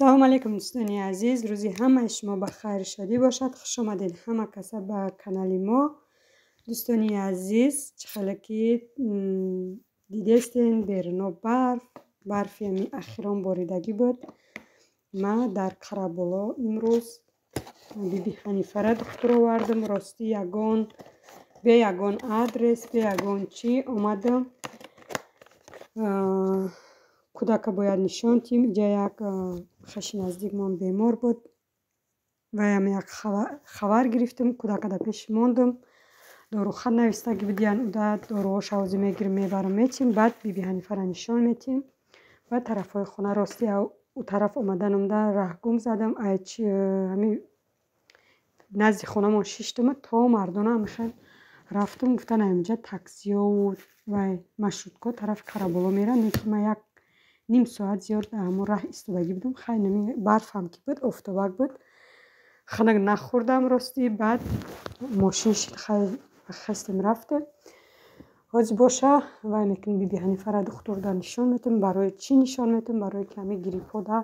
Салом алейкум дӯстони азиз, рӯзи ҳамаи шумо ба хайру шодӣ бошад. Хуш омадед ҳама каса ба канали мо. Дӯстони азиз, чӣ хеле ки дидестен, беруно барф, барфи ҳами ахирон боридагӣ буд. Ма дар Қараболо имрӯз Биби Ҳанифара духтур овардам. Ростӣ ягон бе ягон адрес, бе ягон чӣ омадам. Кӯдака бояд нишон тим. Иҷа як хаши наздикмон бемор буд. Ваям як хабар гирифтам, кӯдака дар пеш мондам. Дорухат навистагӣ будиян, уда доруҳоша ҳозир мегирим, мебарам, метим. Баъд Биби Ҳанифара нишон метим. Баъд тарафҳои хона ростӣ ӯ тараф омаданамда раҳ гум задам. Ҳами назди хонамон шиштам то мардона ҳамихел рафтам. Гуфтан ҳаминҷа таксиёву вай маршрутко тарафи Қараболо меранд. Лекин ман як ним соат зиёд дар ҳамон раҳ истодагӣ будам. Хай барфам ки буд, офтобак буд, хунук нахӯрдам ростӣ. Баъд мошин шид, хай хестем рафтем. Ҳозир боша вай мекунем, Биби Ҳанифара духтурда нишон метем. Барои чӣ нишон метем? Барое ки ҳамин гриппҳо да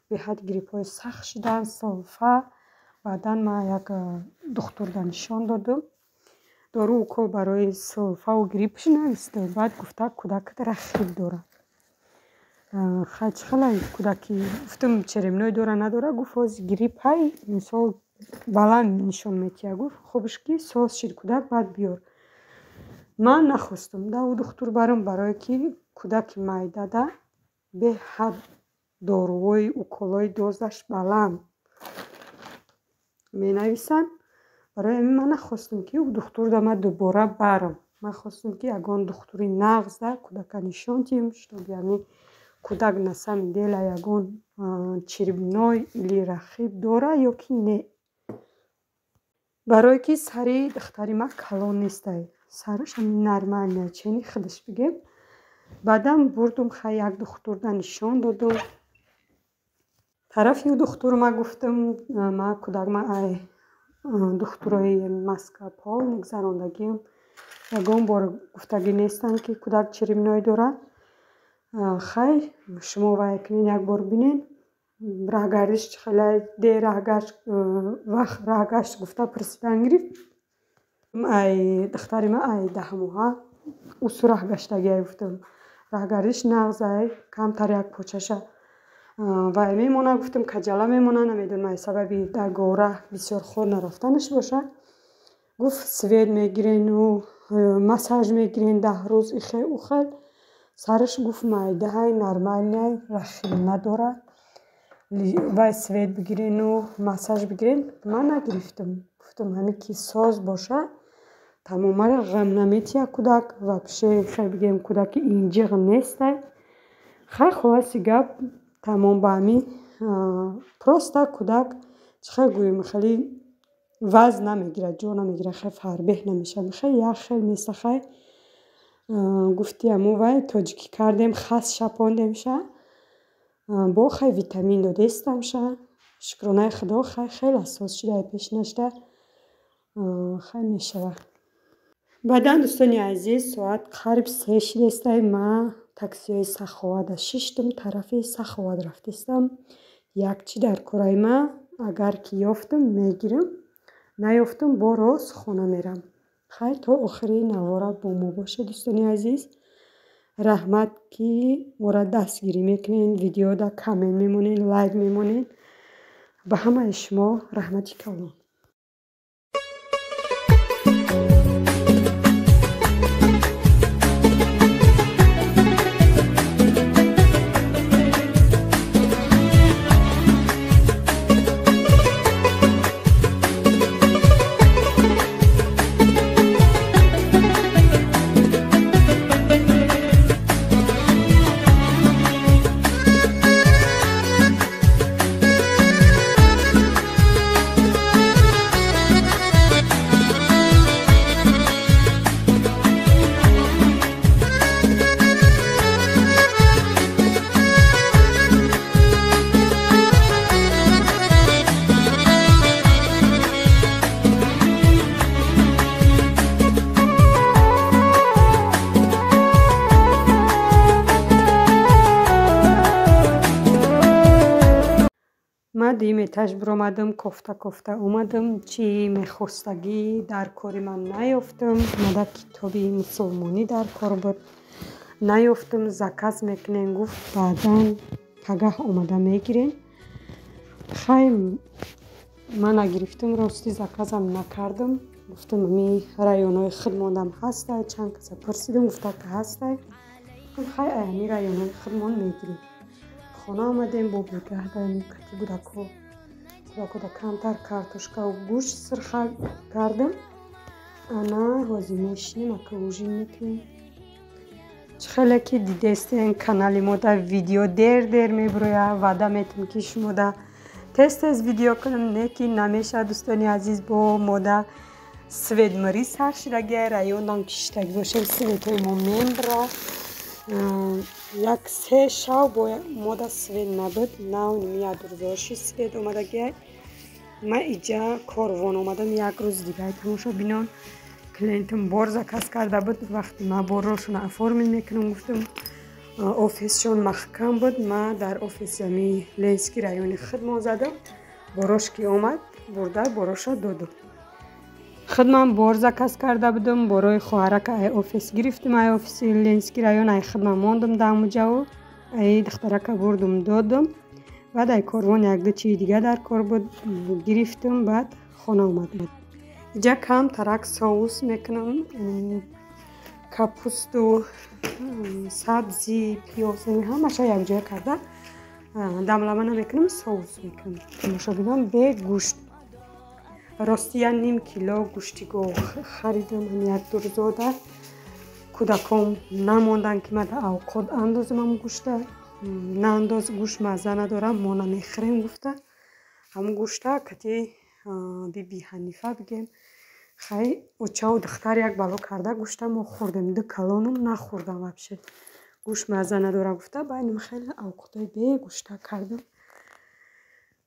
беҳад гриппҳои сахт шуданд, сулфа. Баъдан ман як духтурда нишон додам. Дору укол барои сулфаву гриппш навистам. Баъд гуфта кӯдакат рахит дорад. Хай чӣ хелай кӯдаки гуфтам черемной дора надора, гуфт ҳозир грипп ҳай, мисол баланд нишон метиҳад. Гуфт хубш ки соз шид кӯдак, баъд биёр. Ман нахостам да ӯ духтур барам, барое ки кӯдаки майдада беҳад доруҳои уколҳои дозаш баланд менависанд. Барои ҳамин ман нахостам ки ӯ духтурда ман дубора барам. Ман хостам ки ягон духтури нағзда кӯдака нишон диҳем, чтобы ҳамин кӯдак на самом деле ягон черепной или рахит дора ё ки не. Барое ки сари духтари ман калон нестай, сараш ҳамин нормальная, чени худаш бигем. Баъдан бурдум, хай як духтурда нишон додум. Тарафи ӯ духтур ман гуфтам, ман кӯдак ман ай духтурои Москва полный гузарондагиам, ягон бор гуфтагӣ нестанд ки кӯдак черепной дорад. Хай шумо вай кунед, як бор бинед раҳгардиш чӣ хелай, дер раҳгашт, вақт раҳгашт гуфта пурсидан гирифт. Ай духтари ман ай 10 моҳа усу раҳгаштагиай гуфтам. Раҳгардиш нағз ай, камтар як почаша вай мемонад, гуфтам каҷала мемонад, намедонам ай сабаби дар гора бисёр хор нарафтанаш бошад. Гуфт свет мегирену массаж мегирен 10 рӯз ихел ухел. Сараш гуфт майдаҳай, нормальный, рахит надорад. Вай свет бигирену массаж бигирен. Ман нагирифтам. Гуфтам ҳамин ки соз бошад, тамом, мара ғам наметиҳад кӯдак. Вообще хел бигем кӯдаки инҷиғ нестай. Хай хулоси гап тамом ба ҳамин просто кӯдак чӣ хел гӯем, хеле вазн намегирад, ҷо намегирад, хел фарбеҳ намешавад. Хел як хел места. Хай гуфти ҳамун вай тоҷикӣ кардем, хас шапондемша, бо хай витамин додестамша. Шукронаи Худо, хай хеле соз шуда, ай пеш нашуда, хай мешавад. Баъдан дӯстони азиз, соат қариб 3 шидестай, ман таксиҳои Саховата шиштам, тарафи Саховат рафтестам. Як чӣ дар кораи ман, агар ки ёфтам мегирам, наёфтам бо рост хона мерам. Хай то охири навора бо мо бошед дӯстони азиз. Раҳмат ки моро дастгирӣ мекунед, видеода коммент мемонед, лайк мемонед. Ба ҳамаи шумо раҳмати калон. Ман дуюм этаж биромадам, кофта кофта омадам, чӣ мехостагӣ дар кори ман наёфтам. Мада китоби мусулмонӣ дар кор буд, наёфтам. Заказ мекунем, гуфт, баъдан пагаҳ омада мегирем. Хай, ман нагирифтам, рости, заказам накардам. Гуфтам, ами районҳои худмонам ҳастай. Чанд каса пурсидам, гуфта ки ҳастай. Хай, ай ҳами районҳои худмон мегирем. Хона омадем, бо бегаҳда кати кӯдако, кӯдакода камтар картошкаву гӯшт сирха кардам. Ана ҳозир мешинем, ака, ужин мекунем. Чӣ хеле ки дидестен, канали мода видео дер дер мебирояд. Ваъда метем, ки шумода тез тез видео кунем, не ки намешавад, дӯстони азиз. Бо мода светмирӣ сар шидагия, районам киштагӣ бошем, светҳои мо мембира. Як се шав бо мода свет набуд, нав ними свет омадагия. Ман иҷа корвон омадам як рӯз дигар, тамошобинон. Клиентам бор заказ карда буд. Вақте ман боррошона оформить мекунам, гуфтам, офисшон маҳкам буд. Ман дар офиси ами Ленинский райони худмон задам. Борош ки омад, бурда бороша додам. Худман бор заказ карда будам, борои хоҳарака ай офис гирифтам, ай офиси Ленинский район. Ай худман мондам даамуҷаву ай духтарака бурдум, додам. Баъд ай корвон якду чизи дига дар кор буд, гирифтам, баъд хона омадам. Иҷа камтарак соус мекунам, капусту, сабзӣ, пиёз, ҳамаша якҷоя карда дамлама намекунам, соус мекунам, тамошобинон, бе гӯшт. Рости, як ним кило гӯшти гов харидам як ду рӯзода. Кӯдаком намонданд, ки ман авқот андозам ҳамун гӯшта. Наандоз, гӯшт мазза надорам, мо намехӯрем, гуфта. Ҳамун гӯшта кати биби Ҳанифа бигем, хай, очаву духтар як бало карда гӯшта мо хӯрдем. Ду калонам нахӯрдам, вообще гӯшт мазза надорад, гуфта. Баъд хеле авқотҳои бегӯшта кардам.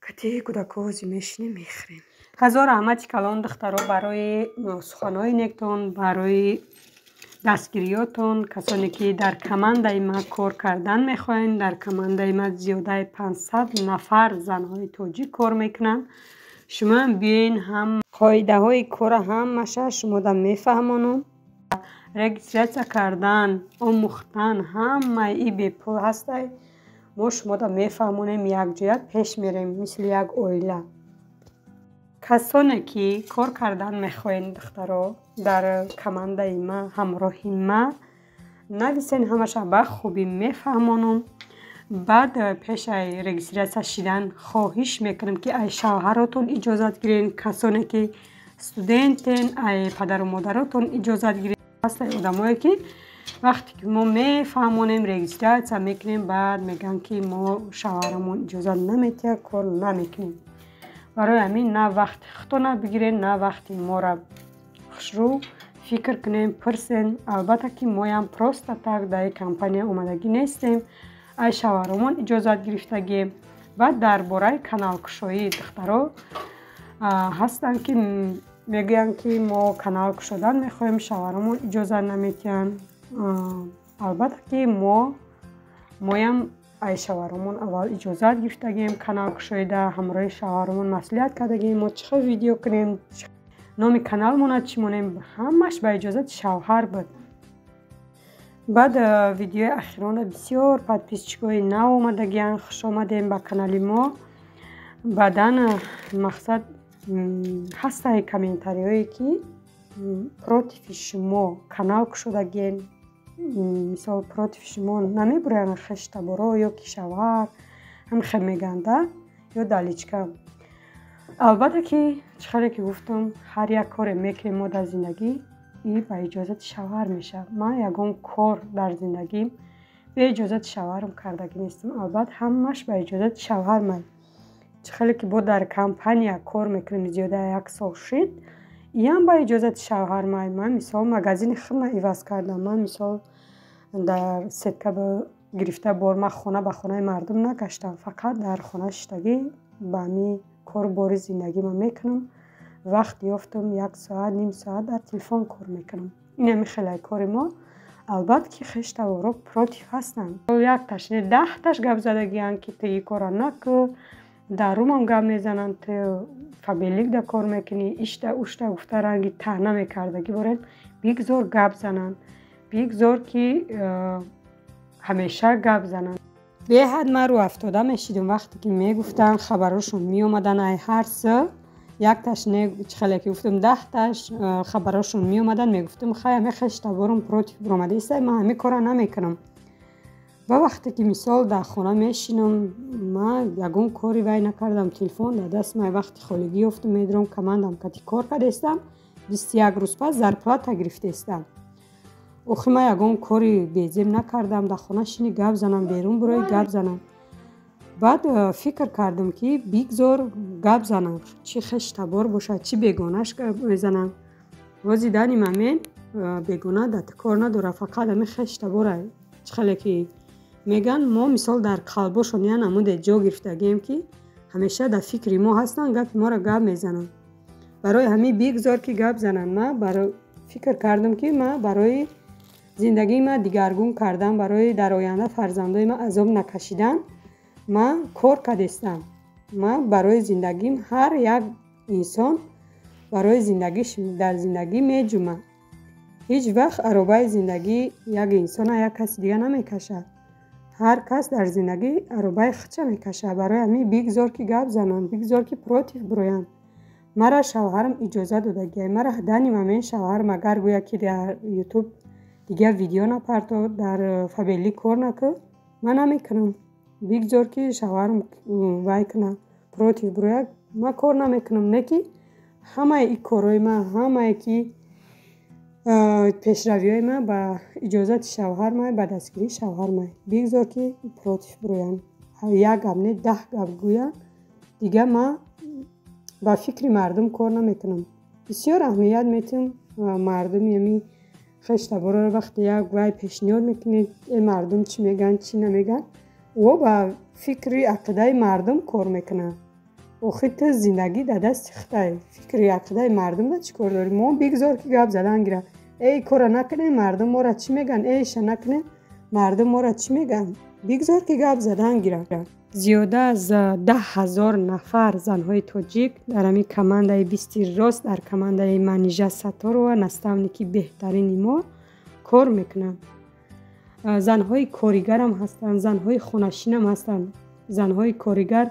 Кати кӯдакҳо ҳозир мешинем, мехӯрем. Ҳазор раҳмати калон, духтаро, барои суханҳои нектон, барои дастгириётон. Касоне ки дар командаи ман кор кардан мехоҳанд, дар командаи ман зиёдаи 500 нафар занҳои тоҷик кор мекунанд. Шумоам биёен, ҳам қоидаҳои кора ҳамаша шумода мефаҳмонам. Регистрация кардан, омӯхтан, ҳамаи и бепул ҳастай. Мо шумода мефаҳмонем, якҷоя пеш мерем, мисли як оила. Касоне ки кор кардан мехоҳед, духтаро, дар командаи ма, ҳамроҳи ма нависен, ҳамаша ба хубӣ мефаҳмонам. Баъд пешаи регистрация шидан хоҳиш мекунам, ки ай шавҳаротон иҷозат гирен. Касоне ки студентен, ай падару модаротон иҷозат гирен. Ҳастанд одамое ки вақте ки мо мефаҳмонем, регистрация мекунем, баъд мегӯянд, ки мо шавҳарамон иҷозат наметиҳад, кор намекунем. Барои ҳамин на вақти худтона бигирен, на вақти моро. Хушрӯ фикр кунем, пурсен. Албатта ки моям просто так дар ин компания омадагӣ нестем, ай шавҳаромон иҷозат гирифтагием. Баъд дар бораи каналкушоӣ, духтаро ҳастанд, ки мегӯянд, ки мо канал кушодан мехоҳем, шавҳаромон иҷозат наметиҳанд. Албатта ки мо моям ай шавҳаромон аввал иҷозат гирифтагием. Канал кушоида ҳамроҳи шавҳаромон маслиҳат кардагием, мо чӣ хел видео кунем, номи каналмона чӣ монем, ҳамаш ба иҷозати шавҳар буд. Баъд видеои ахирона бисёр подписчикҳои нав омадагиянд. Хуш омадем ба канали мо. Баъдан мақсад ҳастаи комментариҳое, ки против шумо канал кушодагиен. Мисол, против шумо намебурянд, хештаборо ё ки шавҳар ҳам хел мегӯянд ё дар личка. Албатта ки, чӣ хеле ки гуфтам, ҳар як коре мекунем мо дар зиндагӣ, и ба иҷозати шавҳар мешавад. Ман ягон кор дар зиндагим бе иҷозати шавҳарам кардагӣ нестам. Албатта, ҳамаш ба иҷозати шавҳар. Ман чӣ хеле ки бо дар компания кор мекунем, зиёда як сол шид, иам ба иҷозати шавҳар. Ман, мисол, магазини худма иваз кардам. Ман, мисол, дар сетка гирифта бор ман хона ба хонаи мардум нагаштам. Фақат дар хона шиштагӣ ба ҳамин кору бори зиндагима мекунам. Вақт ёфтам, як соат, ним соат дар телефон кор мекунам. Ин ҳами хелаи кори мо. Албатта ки хештаворо против ҳастанд, якташ не, 10таш гап задагиянд, ки ту ин корро накун. Дар румам гап мезананд, ту Фаберлик да кор мекунӣ, ишта ушта гуфта ранги таъна мекардагӣ борем. Бигзор гап зананд, бигзор ки ҳамеша гап зананд. Беҳад ман рӯафтода мешидам вақте ки мегуфтанд, хабарошон меомаданд ай ҳар сӯ. Якташ не, чӣ хеле ки гуфтам, 10таш хабарошон меомаданд, мегуфтам хай ҳаме хештаборум против биромадаистай, ман ҳамин корро намекунам. Ва вақте ки мисол дар хона мешинам, ман ягон кори вай накардам, телефон дар даст ман, вақти холигӣ ёфтам, медурам, командам кати кор кардаистам, 21 рӯз пас зарплата гирифтаистам. Охи ман ягон кори безеб накардам, дар хона шини гап занам, берун бирои гап занам. Баъд фикр кардам, ки бигзор гап занам, чӣ хештабор бошад, чӣ бегонаш гап мезанам. Бози данный момент бегона дар кор надорад, фақат ҳамин хештабора. Чӣ хеле ки мегӯянд, мо мисол дар қалбошон я намуде ҷо гирифтагием, ки ҳамеша дар фикри мо ҳастанд, гапи моро гап мезананд. Барои ҳамин бигзор ки гап зананд. Ман фикр кардам, ки ман барои зиндагии ман дигаргун кардан, барои дар оянда фарзандои ман азоб накашидан ман кор кардистам. Ман барои зиндагим, ҳар як инсон барои зиндагиш дар зиндагӣ меҷумад. Ҳеҷ вақт аробаи зиндагии як инсона як каси дига намекашад. Ҳар кас дар зиндагӣ аробаи худша мекашад. Барои ҳамин бигзор ки гап зананд, бигзор ки против бироянд. Мара шавҳарам иҷоза додагиай. Мара данный момент шавҳарам агар гӯяд, ки дар Ютуб дигар видео напарто, дар Фаберлик кор накун, ман намекунам. Бигзор ки шавҳарам вай кунад, против бирояд, ман кор намекунам. Не ки ҳамаи ин корҳои ман, ҳамае ки пешравиҳои ман ба иҷозати шавҳармай, ба дастгирии шавҳармай. Бигзор ки против бироянд, як гап не, 10 гап гӯянд. Дигар ман ба фикри мардум кор намекунам. Бисёр аҳамият метиҳам мардуми ҳамин хештаборро. Вақте як вай пешниҳод мекунед, э мардум чӣ мегӯянд, чӣ намегӯянд, о ба фикри ақидаи мардум кор мекунанд. Охир ту зиндагӣ дар дасти худай, фикри ақидаи мардумда чӣ кор дорӣ? Мо бигзор ки гап задан гиранд. Эй корро накунем, мардум моро чӣ мегӯянд? Эйша накунем, мардум моро чӣ мегӯянд? Бигзор ки гап задан гиранд. Зиёда аз 10 000 нафар занҳои тоҷик дар ҳамин командаи Бисти рост, дар командаи Манижа Сатторова, наставники беҳтарини мо, кор мекунанд. Занҳои коригарам ҳастанд, занҳои хонашинам ҳастанд. Занҳои коригар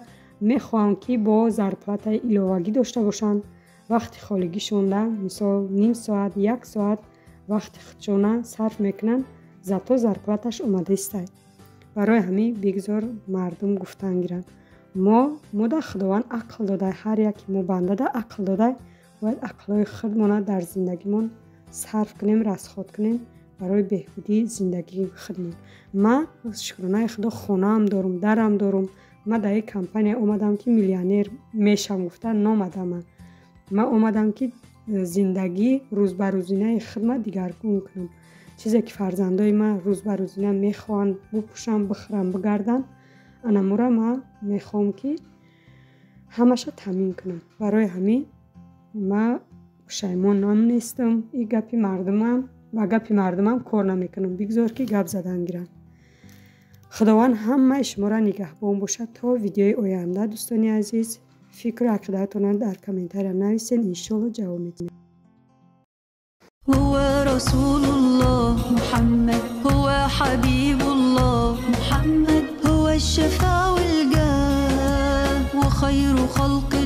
мехоҳанд, ки бо зарплатаи иловагӣ дошта бошанд, вақти холигишонда мисол ним соат, як соат вақти худшона сарф мекунанд, зато зарплаташ омадаистай. Барои ҳамин бигзор мардум гуфтан гиранд. Мо да Худованд ақл додай, ҳар яке мо бандада ақл додай, бояд ақлҳои худмона дар зиндагимон сарф кунем, расход кунем барои беҳбудии зиндагии худмон. Ман шукронаи Худо хонаам дорум, дарам дорум. Ман дар ин компания омадам, ки миллионер мешам гуфта номадам. Ман омадам, ки зиндагӣ рӯзбарӯзинаи худма дигаргун кунам. Чизе ки фарзандои ман рӯзбарӯзина мехоҳанд бупӯшанд, бихӯранд, бигарданд, анамура ман мехоҳам, ки ҳамаша таъмин кунам. Барои ҳамин ман пушаймонам нестам, и гапи мардумам ба гапи мардумам кор намекунам. Бигзор ки гап задан гиранд. Худованд ҳамаи шуморо нигаҳбон бошад. То видеои оянда, дӯстони азиз, фикру ақидаатонро дар комментария нависед, иншоалло ҷавоб медиҳем. هو رسول الله محمد، هو حبيب الله محمد، هو الشفاع والجاه وخير خلق.